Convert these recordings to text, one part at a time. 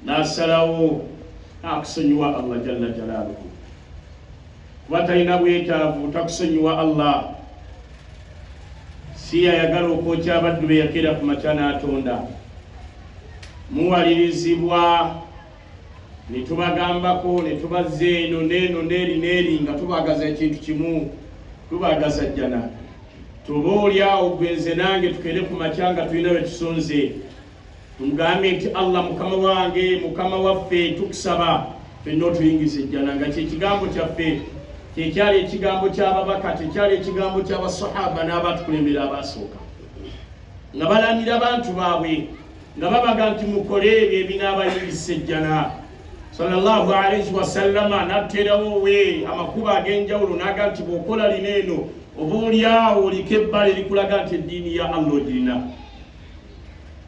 N'asalawo akusonyiwa Allah jalla jalaaluhu, kuba talina bwetaavu takusonyiwa. Allah si yayagala okwokya abaddu be yakeera ku makya n'atonda. Muwalirizibwa ne tubagambako ne tubazza eno n'eno n'eri n'eri nga tubagaza ekintu kimu, tubagaza jjana. Tuba oli awo gwe nze nange tukeere ku makya nga tulina bwe tusonze, tumugambe nti Allah mukama wange, mukama waffe, tukusaba fenna otuyingiza ejjana, nga kyekigambo kyaffe, kyekyali ekigambo ky'ababaka, kyekyali ekigambo ky'abasahaba n'abatukulembera abasooka, nga balamira abantu baabwe nga babaga nti mukole ebyo ebinaabayingisa ejjana. Sallallahu alaihi wasallama n'atuteerawo we amakubo ag'enjawulo, n'aga nti bw'okola lino eno, oba oliawo oliko ebbala erikulaga nti eddiini ya Allah ogirina.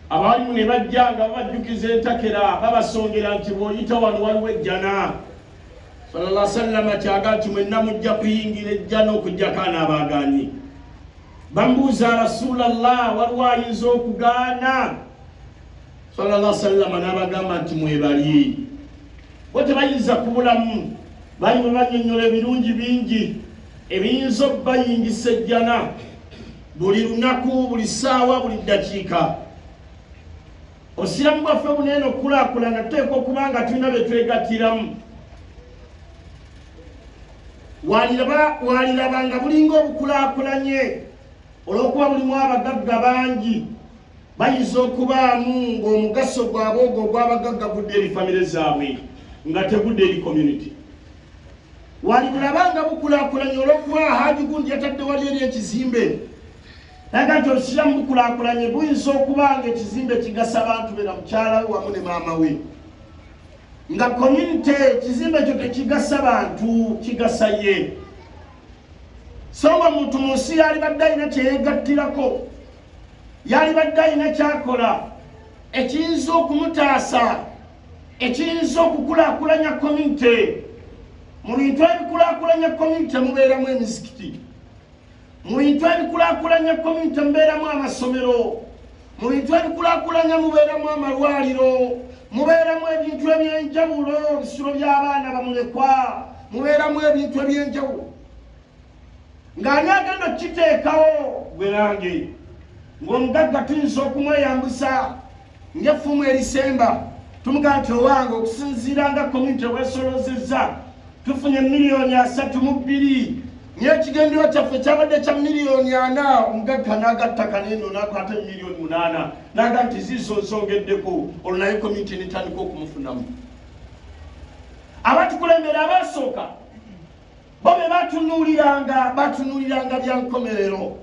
Abalimu ne bajja nga babajjukiza entakera, babasongera nti bw'oyita wano waliwo ejjana. Sallallahu sallama kyaga nti mwenna mujja kuyingira ejjana okujjako anaabaagaanyi. Bamubuuza, Rasulallah, waliwo ayinza okugaana? Sallallahu sallama n'abagamba nti mwebali bo tebayinza kubulamu. Bali bwe banyonnyola ebirungi bingi ebiyinza okubayingisa ejjana buli lunaku, buli ssaawa, buli ddakiika. Osiramu bwaffe buneene okukulaakulana, tuteekwa okuba nga tulina bye twegattiramu. Waliraba nga bulinga obukulaakulanye olw'okuba bulimu abagagga bangi, bayinza okubaamu ng'omugaso gwabwe ogwo ogw'abagagga gudde eri famire zaabwe nga tegudde eri community. Walibulaba nga bukulaakulanye olw'okuba Haji gundi yatadde wali eri ekizimbe, naga nti obusiraamu bukulaakulanye, buyinza okuba nga ekizimbe kigasa bantu be na mukyala we wamu ne maama we, nga community ekizimbe ekyo tekigasa bantu, kigasa ye. So nga omuntu mu nsi yalibadde alina kyeyegattirako, yalibadde alina kyakola ekiyinza okumutaasa, ekiyinza okukulaakulanya community. Mu bintu ebikulaakulanya community mubeeramu emizikiti, mu bintu ebikulaakulanya community mubeeramu amasomero, mu bintu ebikulaakulanya mubeeramu amalwaliro, mubeeramu ebintu ebyenjawulo, ebisulo by'abaana bamulekwa, mubeeramu ebintu ebyenjawulo. Ng'ani agenda okukiteekawo? Gwe nange. Ng'omugagga tuyinza okumweyambisa ng'effumu erisemba, tumugaa nti owange, okusinziira nga community wesolozezza, tufunye 32 miliyoni, naye ekigendererwa kyaffe kyabadde kya 4 miliyoni. Omugagga n'agatta kaneeno n'akwata 8 miliyoni n'aga nti ziizo nsongeddeko. Olwo naye community netandika okumufunamu. Abatukulembera abasooka bo be batunuuliranga, batunuuliranga bya nkomerero,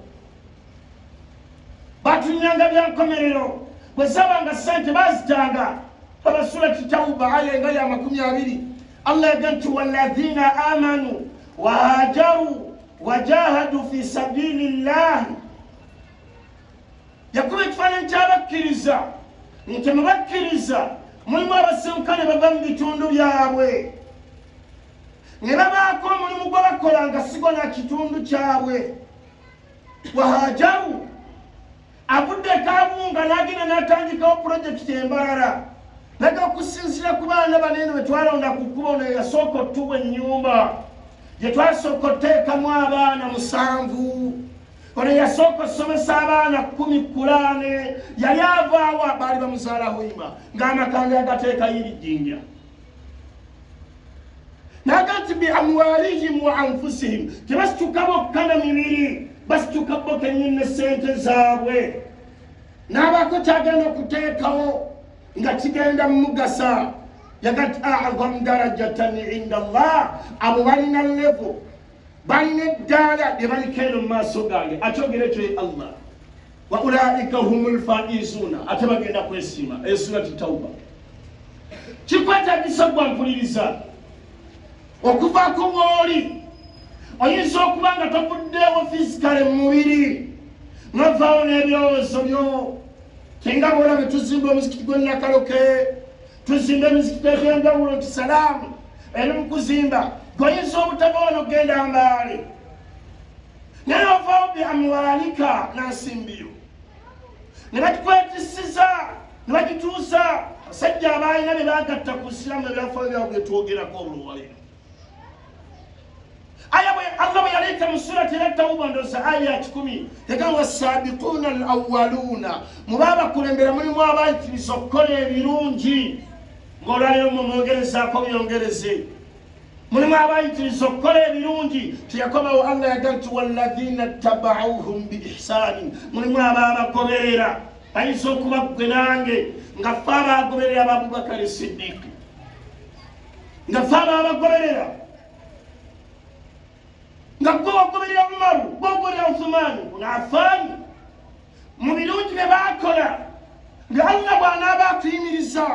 batunyanga bya nkomerero. Bwe zabanga sente bazitanga. Abasurati Tauba aya nga ya 20, Allah yaga nti walladhina amanu wahajaru wajahadu fi sabili llahi. Yakuba ekifaananyi ky'abakkiriza nti mu bakkiriza mulimu abasenguka ne bava mu bitundu byabwe ne babaako omulimu gwe bakola nga sigwa na kitundu kyabwe. Wahajaru, avudde Kabunga n'agenda n'atandikawo pulojekiti embalala, naga okusinziira ku baana baneeno bwe twalonda ku kkubo, ono yasooka otuwa ennyumba gye twasooka oteekamu abaana musanvu, ono yasooka osomesa abaana 10 kulaane. Yali avaawa? Baali bamuzaala Hoima, ng'amakanda agateeka yiri Jjinja. Naga nti bi amwalihim wa anfusihim, tebasituka bokka na mibiri, basituka bo kenyini ne sente zaabwe, n'abaako kyagenda okuteekawo nga kigenda mumugasa. Yaga nti azam darajatan inda Allah, abo balina level, balina eddaala lye baliko eno mu maaso gange. Akyogera ekyo ye Allah. Wa ulaika hum lfaizuna, ate bagenda kwesiima. Esurati Tauba. Kikwetagisa gwa mpuliriza okuvaako wooli. Oyinza okuba nga tovuddeewo physically mu mubiri, novaawo n'ebirowoozo byo. Tenga bwolabe tuzimba omuzikiti gw'e Nakaloke, tuzimba emizikiti egy'enjawulo nti salaamu eri mu kuzimba. Gweoyinza obutava wano genda Mbaale, naye ovaawo bi amwalika nansimbiyo ne bagikwetisiza ne bagituusa. Abasajja abalina bye bagatta ku Busiraamu, ebyafaayo byabwe byetwogerako olwaleero. Aya bwe Allah bwe yaleeta mu surati era Tawuba, ndowooza aya ya 100, yagamba wasaabiquuna al awwaluuna, mu baabakulembera mulimu abayitiriza okukola ebirungi, ng'olwaleero mwe mwongerezaako byongereze. Mulimu abayitiriza okukola ebirungi. Teyakomawo, Allah yaga nti walladhina tabauhum bi ihsani, mulimu abaabagoberera. Bayinza okuba ggwe nange, nga ffe abagoberera aba Abubakari Siddiiki, nga ffe abaabagoberera, nga gwe wagoberera Umaru, gwogoberera Uthumani bunu Afaani, mu birungi bye baakola, nga Allah bw'anaaba akuyimiriza,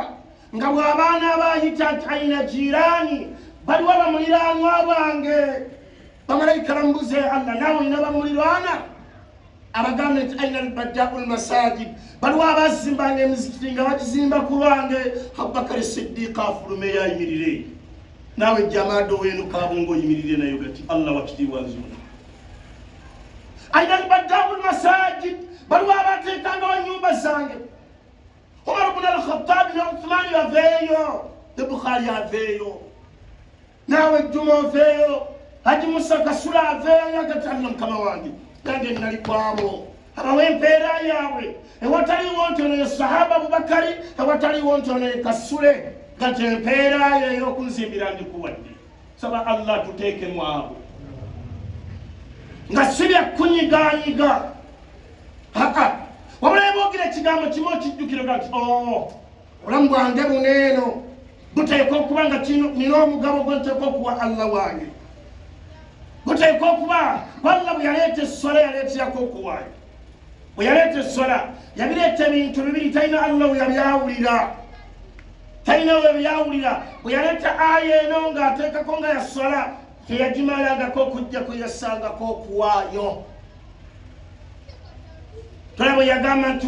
nga bw'abaana abaayita nti aina jiraani, baliwa bamuliraanwa bwange? Bamalayika bamubuze Allah, naawe olina bamulirwana? Abagambe nti aina albadau lmasajid, baliwo abazimbanga emizikiti nga bagizimba ku lwange? Abubakari Siddiqa afulume ayimirire, naawe jamaado weeno Kabunga oyimirire nayo gati Allah wakitiibwa nzuna. Aina albadau lmasajid, baliwo abateekangawo nyumba zange? Umar bun Alkhatabi ne Uthmani baveeyo, ne Bukhari aveeyo, naawe Jjuma oveeyo, Haji Musa Kasula aveeyo, agati Allah mukama wange, nange nali kwabo abawa empeera yaabwe ewataliwo nti ono ye sahaba Abubakari, ewataliwo nti ono ye Kasule, gati empeera yo ey'okunzimbira ndikuwadde. Saba Allah tuteekemu abo, nga si byakunyiganyiga, aa wabula eboogera ekigambo kimu okijjukira nti o obulamu bwange buneeno buteekwa okuba nga nina omugabo gwe nteekwa okuwa Allah wange, buteekwa okuba Allah bwe yaleeta esswala yaleeterako okuwaayo. Bwe yaleeta esswala yabireeta ebintu bibiri, talina Allah we yabyawulira, talina we yabyawulira. Bwe yaleeta aya eno ng'ateekako nga yaswala, teyagimalangako okujjako yassangako okuwaayo. Tola bwe yagamba nti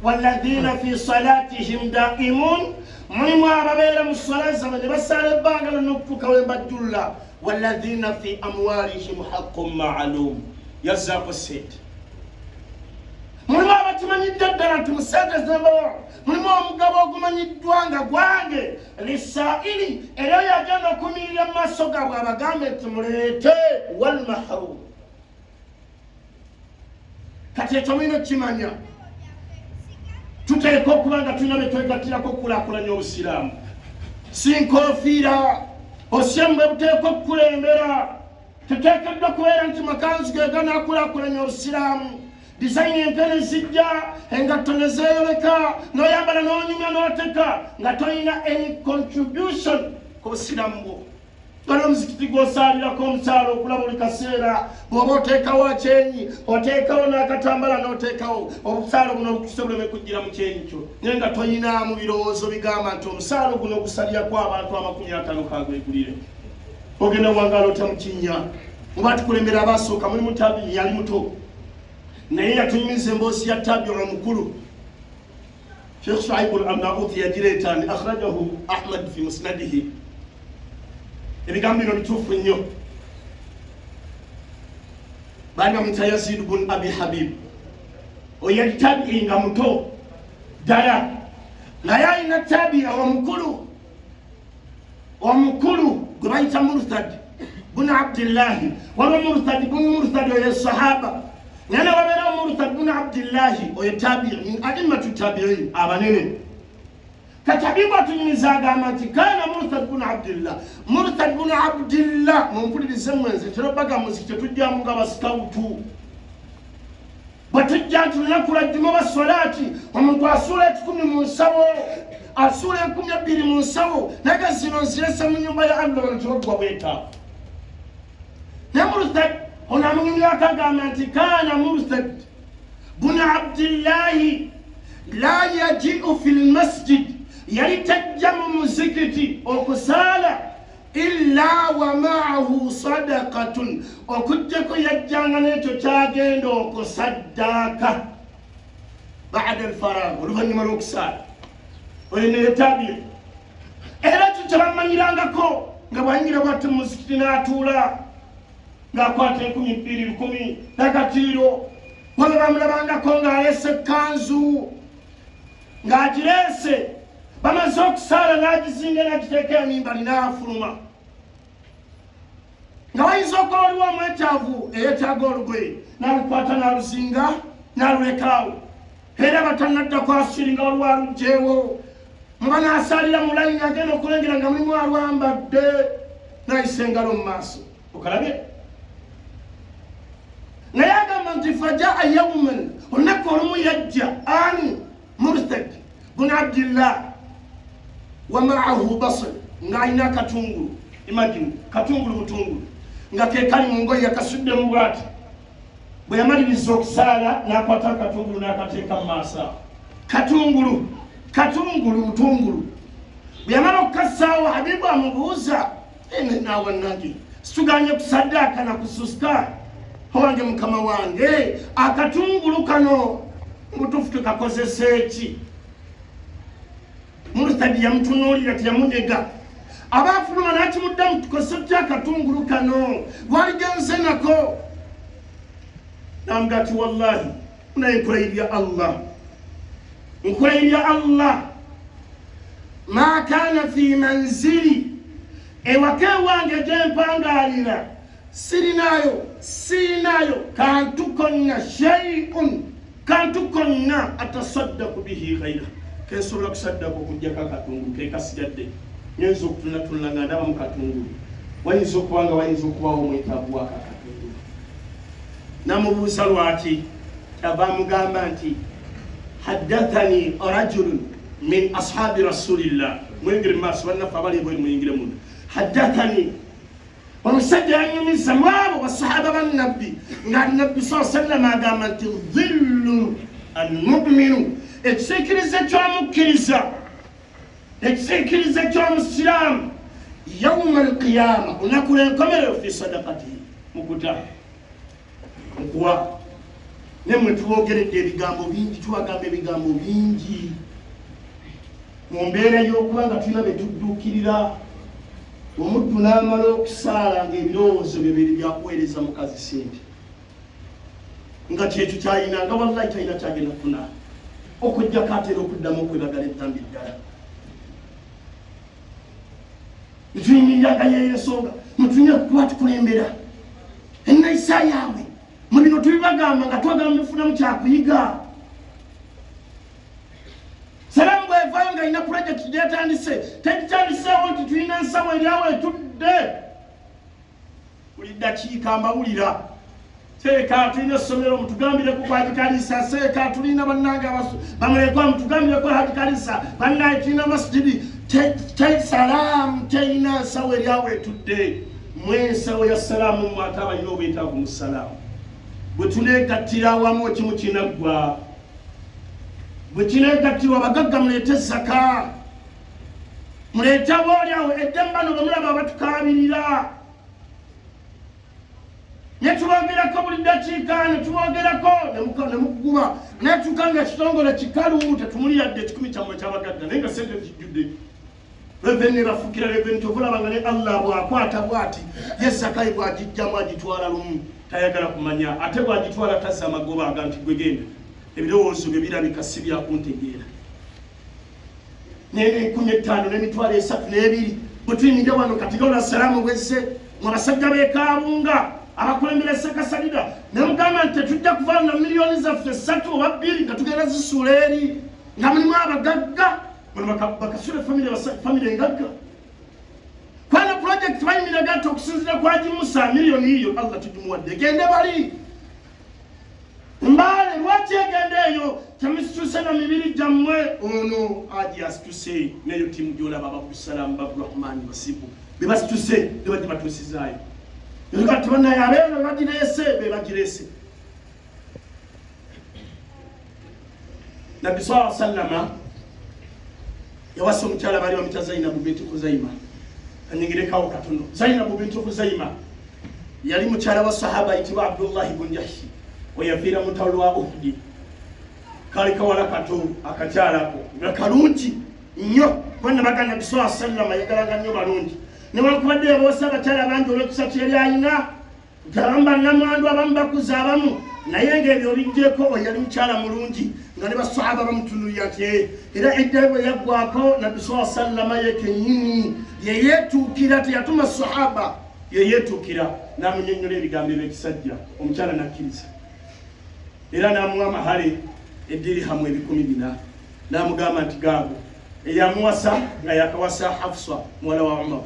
walladhina fi salatihim daimun, mulimu ababeera mu swala zaabwe ne basaala ebbanga lonna okutuuka we mbajjulula. Walladhina fi amwalihim haqqun ma'lum, yazzaako sente. Mulimu abakimanyidde ddala nti mu sente zembawa mulimu omugabo ogumanyiddwa nga gwange, lisaili, era oyo agenda okuyimirira mu maaso gaabwe abagambe nti muleete, walmahrum. Kati ekyo mulina okukimanya, tuteeka okuba nga tulina betwegattirako okukulaakulanya Obusiraamu. Si nkofiira, Obusiraamu bwe buteeka okukulembera. Teteekeddwa kubeera nti makanzu ge ganaakulaakulanya Obusiraamu, dizayini empya ne zijja, engatto ne zeeyoleka, n'oyambala n'onyumya n'oteka nga tolina any contribution ku busiraamu bwo. Waliwo omuzikiti gw'osaalirako omukyalo okulaba buli kaseera, bw'oba oteekawo akyenyi, oteekawo n'akatambala, n'oteekawo obusaalo buno obukusa buleme kujjira mu kyenyi kyo, naye nga toyinaamu birowoozo bigamba nti omusaalo guno ogusalirako abantu 50 kagwegulire. Ogenda wangaala otya mu kinnya? Muba tukulembera abasooka mulimu tabi yali muto, naye yatunyumiza emboozi ya tabi omukulu Sheikh Shuaib al-Arnaut, yagireeta ni akhrajahu Ahmad fi musnadihi. Ebigambo bino bituufu nnyo. Baali bamuyita Yazid bun Abi Habib, oyo yali tabii nga muto ddala, naye alina tabii omukulu, omukulu gwe bayita Murthad bun Abdillahi. Waliwo Murthad bun Murthad, oyo sahaba, naye newabeerawo Murthad bun Abdillahi, oyo tabii min aimmatu tabiin abanene. Kati Habibu atunyumiza agamba nti kaana Murthad bun Abdillah, Murthad bun Abdillah, mumpulirize mwenze tera muziki tetujjamu nga basikawutu bwe tujja nti lunaku lwa jjuma ba swalaati, omuntu asuula 100 mu nsawo, asuula 2000 mu nsawo, naye ga zino nzirese mu nyumba ya Allah, bano tebaggwa bwetaavu. Naye Murthad ono amunyumyako agamba nti kaana Murthad bun Abdillahi la yajiu fi lmasjid, yali tajja mu muzikiti okusaala illa wa maahu sadakatun, okugjako yajjanga n'ekyo kyagenda okusaddaaka bada alfarag, oluvannyuma lw'okusaala. Oyo neyetabye, era ekyo kyebamanyirangako nga bwayingira bwati mu muzikiti n'atuula ng'akwata 2000, 1000 nakatiiro, waba bamulabangako ng'aleese ekkanzu. Ng'agireese bamaze okusaala n'agizinga n'agiteeka emimbali n'afuluma nga wayinza okuba waliwo omwetaavu eyeetaaga olugoye n'alukwata n'aluzinga n'alulekaawo era batanadda kwasiri nga waliwo alugyewo muba n'asaalira mu layini agenda okulengera nga mulimu alwambadde n'ayisa engalo mu maaso okalabye. Naye agamba nti fajaa yauman, olunaku olumu yajja ani Murthad bun Abdillah wa maahu basal, ng'alina akatungulu. Imagine, katungulu butungulu nga kekali mu ngoye yakasuddemu bwati. Bwe yamaliriza okusaala n'akwata akatungulu n'akateeka mu maaso awo, katungulu katungulu butungulu. Bwe yamala okukassaawo, Habibu amubuuza, naawe nange situganye kusaddaaka na kususka owange mukama wange, akatungulu kano mubutuufu tukakozesa eki? Murtadi yamutunuulira, teyamunyega. Aba afuluma n'akimuddamu, tukozesa tutya akatungulu kano lwaligenze nako? Namuga ati wallahi naye nkulayirira Allah, nkulayirira Allah, ma kaana fi manzili, ewaka ewange gyempangalira sirinayo sirinayo kantu konna, shay'un, kantu konna, atasaddaku bihi ghaira, kensobola kusaddaka okugjako akatungulu kekasigadde. Nyinza okutunatunula nga ndaba mu katungulu wayinza okuba nga wayinza okubawo omwetaavu wako akatungulu. Namubuuza lwaki, kyava amugamba nti haddathani rajulun min ashabi rasulillah. Muyingire mu maaso bannaffe abali ebweru, muyingire munda. Haddathani, omusajja yanyumiza mwabo basahaba ba nabbi nga nabbi saa sallama agamba nti dhillu almuminu, ekisiikirize ky'omukkiriza, ekisiikirize ky'omusiraamu, yauma alqiyama, olunaku lw'enkomerero, fi sadakatihi, mukuta mukuwa. Nemwe tubogeredde ebigambo bingi, tubagamba ebigambo bingi mu mbeera y'okuba nga tulina be tudduukirira. Omuddu n'amala okusaala ng'ebirowoozo bye biri byakuweereza mukazi sente, nga kyekyo kyalina, nga wallahi talina kyagenda kufuna okujjako atera okuddamu okwebagala eddambi ddala. Ntuyimirira nga yeyo ensonga mutulina kuba tukulembera enayisa yaabwe mu bino tubibagamba nga twagala mubifunamu kyakuyiga. Salamu bwevayo nga alina pulojekiti gyetandise, tegitandiseewo nti tulina nsawo eryawo etudde buli ddakiika mbawulira seeka tulina essomero mutugambireko ku Haji Kalisa, seeka tulina bannange bamulekwa mutugambireko Haji Kalisa, bannange tulina masjidi. Salaamu terina nsawo eryawo etudde. Mwe ensawo ya salaamu, mmwe ate abalina obwetaavu mu salaamu, bwe tuneegattira awamu ekimu kinaggwa. Bwe kineegattirwa, abagagga muleete zaka, muleete abooli awo eddembano bwe mulaba abatukaabirira ne tubogerako buli ddakiika, ne tubogerako ne mukuguba netuuka nga ekitongole kikalu, tetumuli yadde ekikumi kyammwe kyabagagga, naye nga sente zijjudde reveni bafukira reveni. Kyovulaba nga ne Allah bwakwata bwati ye zakayi bwagijjamu agitwala lumu, tayagala kumanya, ate bwagitwala tazza amagoba aga nti gwe genda, ebirowoozo bye birabika si byakuntegeera. N'enkumi etaano n'emitwalo esatu n'ebiri bwe tuyimirira wano kati nga salaamu bwezze mu basajja b'e Kaabunga abakulembera Sekasalira, ne mugamba nti tetujja kuvaayo na miliyoni zaffe 3 oba 2 nga tugenda zisuula eri nga mulimu abagagga bano bakasula famire engagga. Kwano project bayimiriraga nti okusinzira kwagimusa miliyoni yiyo Allah tugimuwadde egende bali Mbaale, lwaki egenda eyo temusituse na mibiri gyammwe? Ono aji asituse neyo tiimu gyolaba, Ababdusalamu, Babdurahmani, basibu bebasituse nebajja batuusizaayo kati banaye abeeno bebagireese bebagireese. Nabbi saa sallama yawasa omukyala baali bamuyita Zainabu binti Khuzaima. Kanyingirekawo katono. Zainabu binti Khuzaima yali mukyala wa sahaba ayitibwa Abdullahi bun Jahshi, weyafiira mu ntalo lwa Uhudi. Kali kawala kato akakyalako nga kalungi nnyo, kuba nabaga Nabbi saa sallama yagalanga nnyo balungi, newankubadde yaboosa abakyala bangi olwekisa kyeyali alina. Nti abamu bannamwandu, abamu bakuza, abamu naye ng'ebyo obiggyeko, oyo yali mukyala mulungi nga ne basahaba bamutunulira nti eh, era edda bwe yaggwako Nabbi saa sallama ye kennyini yeyeetuukira, teyatuma sahaba, yeyeetuukira n'amunyonnyola ebigambo ebyekisajja, omukyala n'akkiriza era n'amuwa amahale edirihamu 4,000 n'amugamba nti gaago. Eyamuwasa nga yakawasa Hafsa muwala wa Umar.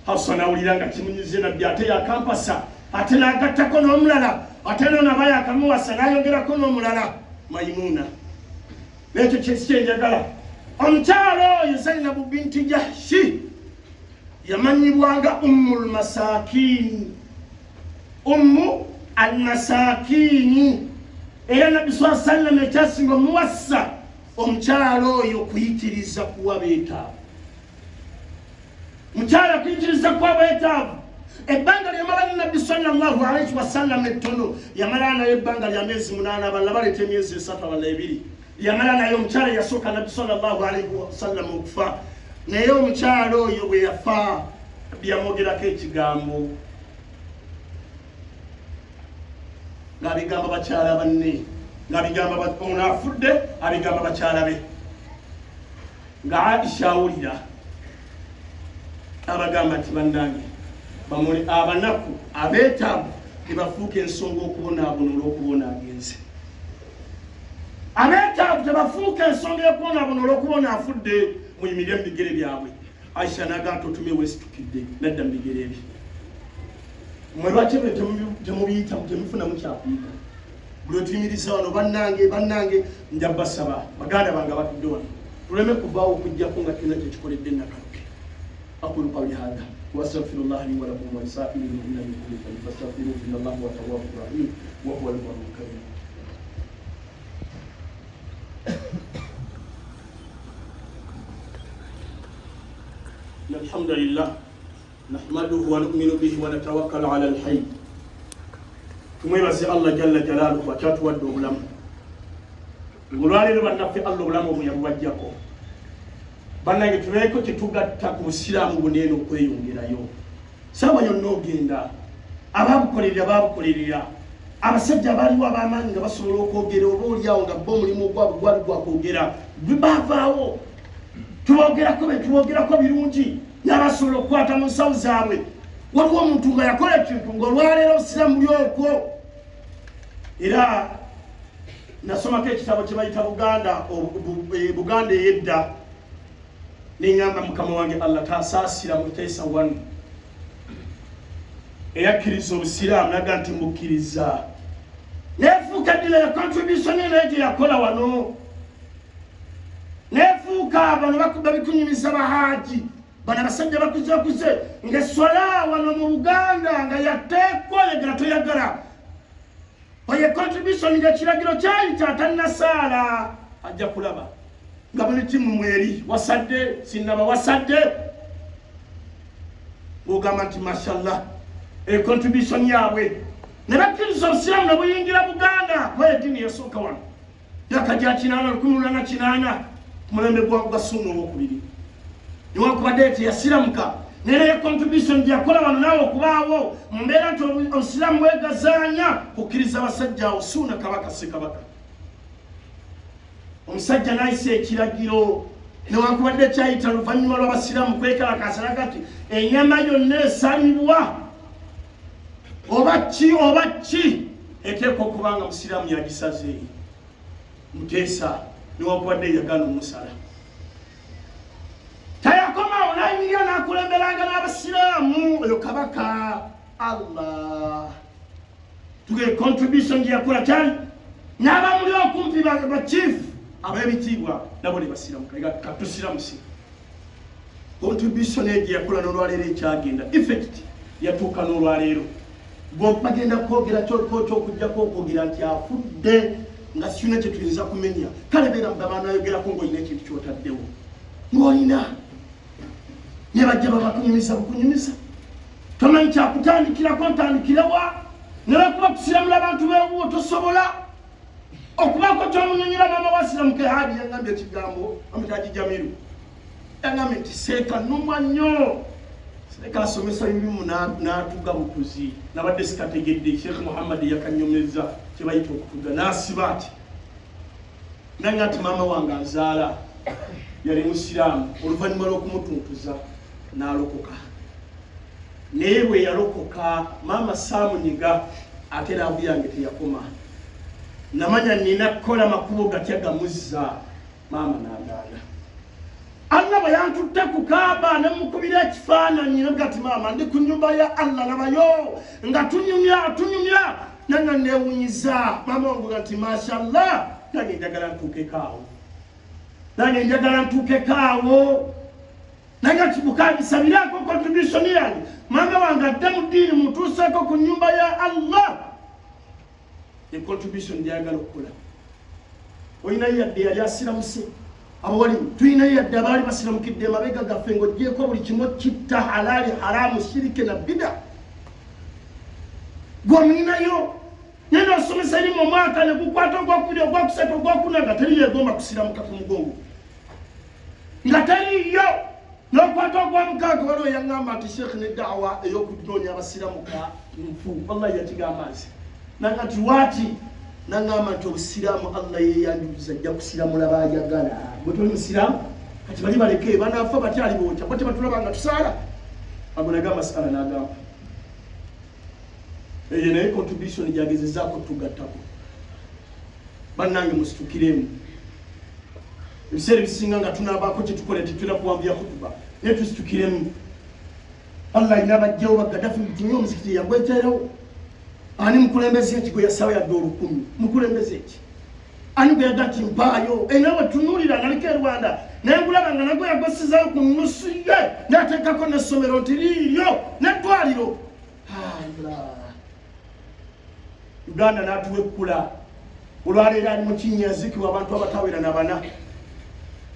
Hafsa nawulira nga kimunyize, Nabbi ate yakampasa, ate n'agattako n'omulala, ate nono aba yakamuwasa n'ayongerako n'omulala Maimuna. N'ekyo kyesi kyenjagala. Omukyalo oyo Zainabu binti Jahshi yamanyibwanga Ummu lmasakini, Ummu almasakini. Era Nabbi saa sallam ekyasinga omuwasa omukyalo oyo kuyitiriza kuwa beetaavu, mukyala kuyitiriza kuwa beetaavu. Ebbanga lyamala ne Nabbi sallallahu alaihi wasallam ettono, yamala naye ebbanga lya myezi 8, abalala baleeta emyezi 3, abalala 2. Yamala naye omukyala yasooka Nabbi sallallahu alaihi wasallam okufa. Naye omukyala oyo bwe yafa yamwogerako ekigambo ng'abigamba bakyala banne, ng'abigamba ono afudde, abigamba bakyala be nga Aisha awulira, abagamba nti bannange bamule abanaku abeetaavu tebafuuka ensonga okubonaabona olw'okubona agenze, abeetaavu tebafuuka ensonga y'okubonaabona olw'okubona afudde, muyimirire mu bigere byabwe. Aisha naga nti otumye weesitukidde nadda mu bigere bye. Mwe lwaki ebyo temubiyita, temufunamu kyakuyiga? Buli otuyimiriza wano, bannange, bannange, nja basaba baganda bange abatudde wano tuleme kuvaawo okujjako nga tulina kyekikoledde Nakaloke. Aqulu qawli hadha wastaghfirullah li wa lakum wa lisairil mu'minina min kulli dhanbin fastaghfiruhu inna allaha huwa tawwabur rahim wa huwa al-barrul karim. الحمد لله نحمده ونؤمن به ونتوكل على الحي. Tumwebaze Allah jalla jalaaluhu akyatuwadde obulamu olwaleero. Bannaffe, Allah obulamu obwo yabubajjako. Bannange, tubeeko kyetugatta ku busiraamu buneeno okweyongerayo. Saawa yonna ogenda, ababukolerera babukolerera. Abasajja abaliwo ab'amaanyi nga basobola okwogera, oba oliawo nga bo omulimu ogwabwe gwali gwakwogera, bavaawo. Tubogerako betubogerako birungi, nabasobola okukwata mu nsawo zaabwe. Waliwo omuntu nga yakola ekintu ngaolwaleero obusiraamu buli okwo. Era nasomako ekitabo kye bayita Buganda, Buganda ey'edda, neŋŋamba mukama wange Allah tasaasira Muteesa wano eyakkiriza obusiraamu naga nti mbukkiriza nefuuka ddina ya contribution naye gye yakola wano nefuuka. Bano babikunyumiza bahaji, bano abasajja bakuze kuze ngaeswala wano mu Buganda nga yateekwa, oyagala toyagala. Oyo contribution ngaekiragiro kyayita atannasaala ajja kulaba nga buli timu mweri wasadde sinaba wasadde, ng'ogamba nti mashallah, econtribution yaabwe ne bakkiriza obusiraamu ne buyingira Buganda, kuba eddiini yasooka wano myaka gya kinaana, 1880, ku mulembe gwa Suuna Owokubiri. Newankubadde teyasiramuka, naye naye contribution gye yakola wano naawe okubaawo mu mbeera nti obusiraamu bwegazaanya kukkiriza abasajja awo Suuna kabaka ssekabaka omusajja n'ayisa ekiragiro, newankubadde kyayita luvannyuma lw'abasiraamu kwekalakaasa, nti enyama yonna esalibwa oba ki oba ki eteekwa okuba nga musiraamu yagisaze. Muteesa newankubadde yagaana omusala tayakomaawo, nayimirira n'akulemberanga n'abasiraamu. Oyo kabaka Allah tuge contribution gye yakola kyali n'abamuli okumpi bachief ab'ebitiibwa nabo ne basiramu katusiramusi. Contribution eyo gye yakola n'olwaleero ekyagenda, effect yatuuka n'olwaleero. Bagenda kwogera kyokujjako okwogera nti afudde nga sirina kye tuyinza kumenya. Kale beera babanayogerako ng'olina ekintu kyotaddewo, ng'olina ne bajja babakunyumiza bukunyumiza, tomanyi kyakutandikirako, ntandikirewa? Nebakuba kusiramula abantu bewuwo, tosobola okubaako kyomunyonyola. Maama wasiramuke haji yangambye ekigambo amutaji Jamiru, yangambye nti seeka numwa nnyo. Leka asomesa bibimu n'atuga butuzi. Nabadde sikategedde. Sheikh Muhammad yakanyomeza kye bayita okutuga. N'asiba ati nanga nti maama wange anzaala yali musiraamu, oluvannyuma lw'okumutuntuza n'alokoka. Naye bwe yalokoka maama saamunyiga, ate laavu yange teyakoma. Namanya nina kukola makubo gatya gamuzza. Maama n'agaana. Allah bwe yantutte ku Kaaba ne mukubira ekifaananyi ne gati, maama ndi ku nyumba ya Allah, labayo nga tunyumya tunyumya, nanga neewunyiza. Maama wange nti mashallah, nange njagala ntuukeko awo, nange njagala ntuukeko awo. Nange kibukandisabirako contribution yange, maama wange adde mu ddiini, mutuuseeko ku nyumba ya Allah. E contribution gyayagala okukola, olinayo yadde yali asiramuse? Abawalimu tulinayo yadde abaali basiramukidde emabega gaffe, ng'ogyeko buli kimu kitta halaali, haramu, shirike na bida? Gwomulinayo? Naye nosomesa erimu omwaka ne gukwata ogwokubiri, ogwokusatu, ogwokuna, nga teri yegomba kusiramuka ku mugongo, nga teriyo. Nokwata ogwomukaaga, waliwo yaŋŋamba nti sheekh, ne daawa ey'okunoonya abasiramuka nfu. Wallahi yakigamba nze nanga nti lwaki? Naŋŋamba nti obusiraamu Allah yeyanjuliza, ajja kusiramula bayagala. Gwe toli musiraamu, kati bali baleke banaafa batyali bookya, bo tebatulaba nga tusaala. Ago naga masala n'agamba eyo naye contribution gyagezezaako tugattako. Bannange, musitukiremu. Ebiseera ebisinga nga tunabaako kyetukola, tetulina kuwambya kutuba, naye tusitukiremu. Allah alina bajjawo bagadafi mutumye omuzikiti yagweteerawo. Ani mukulembeze eki gwe yasaba yadde 1000? Mukulembeze eki ani gwe yaga nti mpaayo? Era bwetunuulira naliko e Rwanda naye ngulaba nga nagwe yagwesizayo ku nusu ye, nateekako n'essomero nti liiryo n'eddwaliro. Uganda n'atuwa ekkula. Olwaleero ali mu kinnya, yaziikibwa abantu abatawera na bana.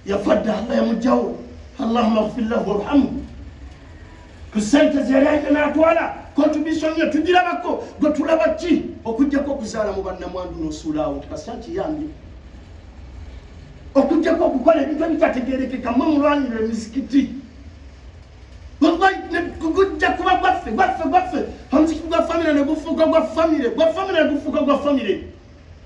Yafa dda, Allah yamugjawo. Allahuma gfir lahu warhamhu. Ku sente zeyali alina n'atwala contribution ye, tugirabako. Gwe tulaba ki okugjako okuzaala mu bannamwandu n'osuulaawo nti kasita nkiyambye, okugjako okukola ebintu ebitategerekeka? Mwe mulwanira emizikiti, gujja kuba gwaffe, gwaffe, gwaffe. Omuzikiti gwa famire ne gufuuka gwa famire, gwa famire ne gufuuka gwa famire.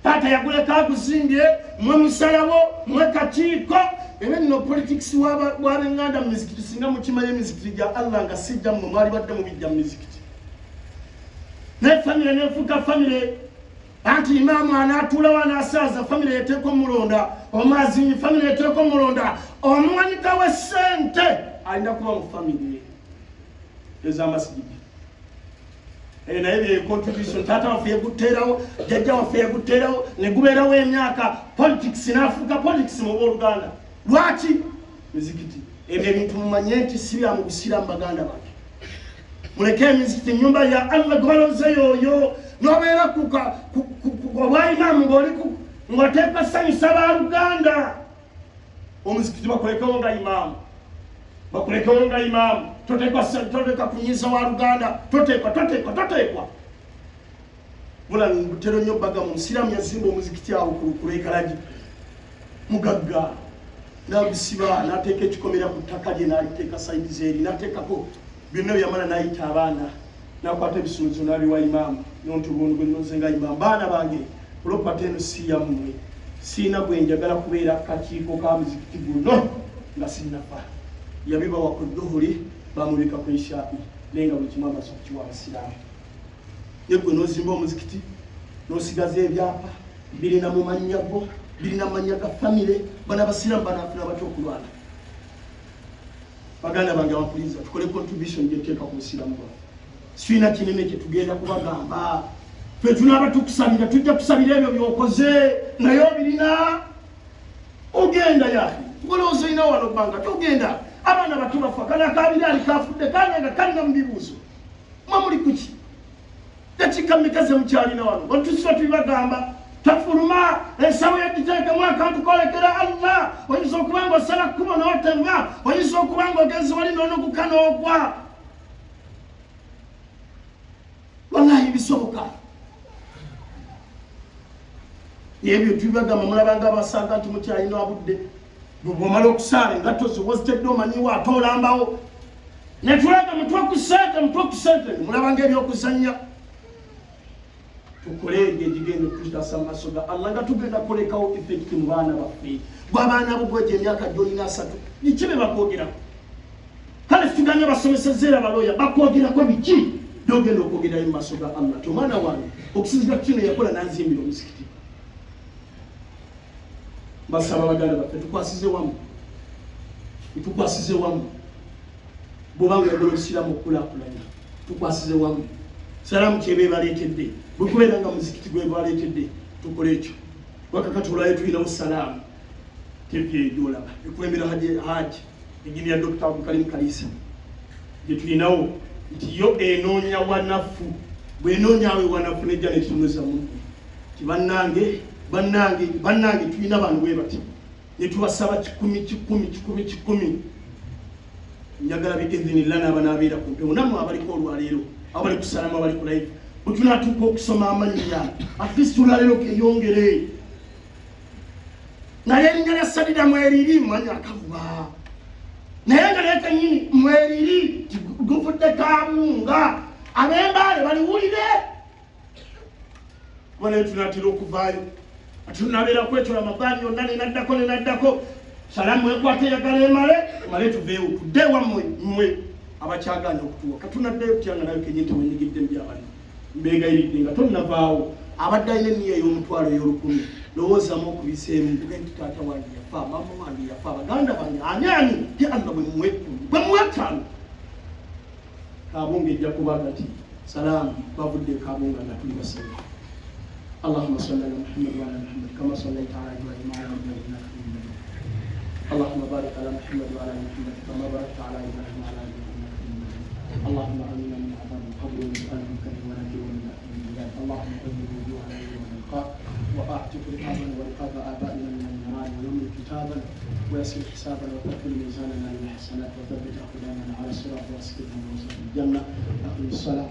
Taata yaguleka aguzimbye, mwe musalawo, mwe kakiiko. Era nno politics w'abenganda mu mizikiti, singa mukimanyi emizikiti gya Allah nga sijja mmwe, mwali badde mubijja mu mizikiti. Naye famire nefuuka famire, anti imaamu anaatuulawo anaasaaza, famire yeteeka omulonda, omwazinyi famire yeteeka omulonda, omuwanika w'essente alina kuba mu famire ez'amasigidi. Naye bye contribution taata waffe yaguteerawo, jjajja waffe yaguteerawo, ne gubeerawo emyaka. Politics n'afuuka politics mu booluganda. Lwaki mizikiti? Ebyo ebintu mumanye nti si bya mu busiraamu. Baganda bange, muleke emizikiti, ennyumba ya Allah. Gwe balonze yooyo, nobeera obwa imaamu ng'oli ng'oteekwa sanyusa baluganda. Omuzikiti bakulekewo nga imaamu, bakulekewo nga imaamu. Toteekwa, toteekwa kunyiza wa luganda, toteekwa, toteekwa, toteekwa. Bula butero nnyo baga mu musiraamu yazimba omuzikiti awo ku lwekalagi, mugagga, n'agusiba, n'ateeka ekikomera ku ttaka lye, n'aliteeka side zeeri, n'ateekako byonna. Byamala n'ayita abaana, n'akwata ebisumuzo n'abiwa imaamu nonti gwe nonze nga imaamu. Baana bange, property eno si yammwe. Siina gwe njagala kubeera kakiiko ka muzikiti guno nga sinnafa. Yabibawa ku duhuri, bamubika ku ishaa'i, naye nga buli kimu amaze okukiwa abasiraamu. Ye gwe n'ozimba omuzikiti n'osigaza ebyapa birina mu mannya go, birina mu mannya ga famire. Bana abasiraamu banaafuna batya okulwana? Baganda bange abapuliza, tukole contribution gyetuteeka ku busiraamu bwaffe. Sirina kinene kyetugenda kubagamba. Ffe tunaaba tukusabira, tujja kusabira ebyo byokoze, naye obirina. Ogenda yahi, ngolowooza olina wano bbanga, togenda. Abaana bato bafa, kana kabiri ali kafudde kana nga kalina mu bibuuzo. Mwe muli kuki? Dakiika mmeka ze mukyalina wano? Otusiba tubibagamba, tafuluma ensawo yagiteekemu akantu kolekera Allah. Oyinza okuba nga osala kkubo n'otema, oyinza okuba nga ogenzi wali n'onoguka n'ogwa. Wallahi bisoboka. Naye ebyo tubibagamba, mulabanga abasaaga nti mukyalina budde. Bwomala okusaala, engatto zo wozitedde, omanyiwo ate olambawo. Netulaga mutwe ku ssente, mutwe ku ssente, mulaba ng'ebyokuzannya. Tukole egyo egigenda okututaasa mu maaso ga Allah, nga tugenda kulekawo effect mu baana baffe. Gwe abaana bo gwejo emyaka gyolina 30, biki bye bakwogerako? Kale situganye basomeseza era balooya bakwogerako biki byogenda okwogerayo mu maaso ga Allah ti omwana wange okusinzira ku kino yakola nanzimbira omuzikiti? Mbasaba baganda baffe, tukwasize wamu, tukwasize wamu. Bwobanga oyagala obusiraamu okukulaakulanya, tukwasize wamu. Salaamu kyeba ebaleetedde, bwekubeera nga muzikiti gwebaleetedde, tukole ekyo. Wakakati olwayo tulinawo Salaamu TV eyo gyolaba ekulembera Haji Engineer Dr Abdukarim Kalisa, gye tulinawo nti yo enoonya wanafu. Bwenoonyawo ewanafu nejja nekitunuza mu ti bannange, bannange, bannange, tulina bano bwe bati ne tubasaba 100 100 100 100. Njagala biidhinillah n'abanaabeera ku mpewo nammwe abaliko olwaleero, abali ku Salaamu, abali ku live, bwe tunaatuuka okusoma amannya, at least olwaleero keyongere naye erinnya lya Sadida mweriri, manya akavuba naye nga naye kenyini mweriri guvudde Kabunga, ab'Embaale baliwulire, kuba naye tunatera okuvaayo ate tunabeera kwekyo Ramadaani yonna nenaddako nenaddako. Salaamu ekwata eyagala emale emale, tuveewo tudde ewammwe. Mmwe abakyagaanya okutuwa katunaddayo kutya nga nayo kenyini tewenyigidde mu byabali? Mbeegayiridde nga tonnavaawo, abadde alina enniya ey'omutwalo, ey'olukumi, lowoozamu okubiseemu buge nti taata wange yafa, maama wange yafa, baganda bange, ani ani ye Allah bwe muwa 10, bwe muwa 5, Kabunga ejja kubaga nti Salaamu bavudde Kabunga nga tuli basanyufu. اللهم صل على محمد وعلى محمد كما صليت على ابراهيم وعلى ابراهيم انك حميد مجيد. اللهم بارك على محمد وعلى محمد كما باركت على ابراهيم وعلى ابراهيم انك حميد مجيد. اللهم امنا من عذاب القبر ومن سؤال المنكر ونكير ومن الدجال. اللهم بيض وجوهنا يوم اللقاء، واعتق رقابنا ورقاب ابائنا من النيران، ويمن كتابنا ويسر حسابنا، وثقل ميزاننا للحسنات، وثبت اقدامنا على الصراط، واسكننا من وسط الجنه. اقم الصلاه.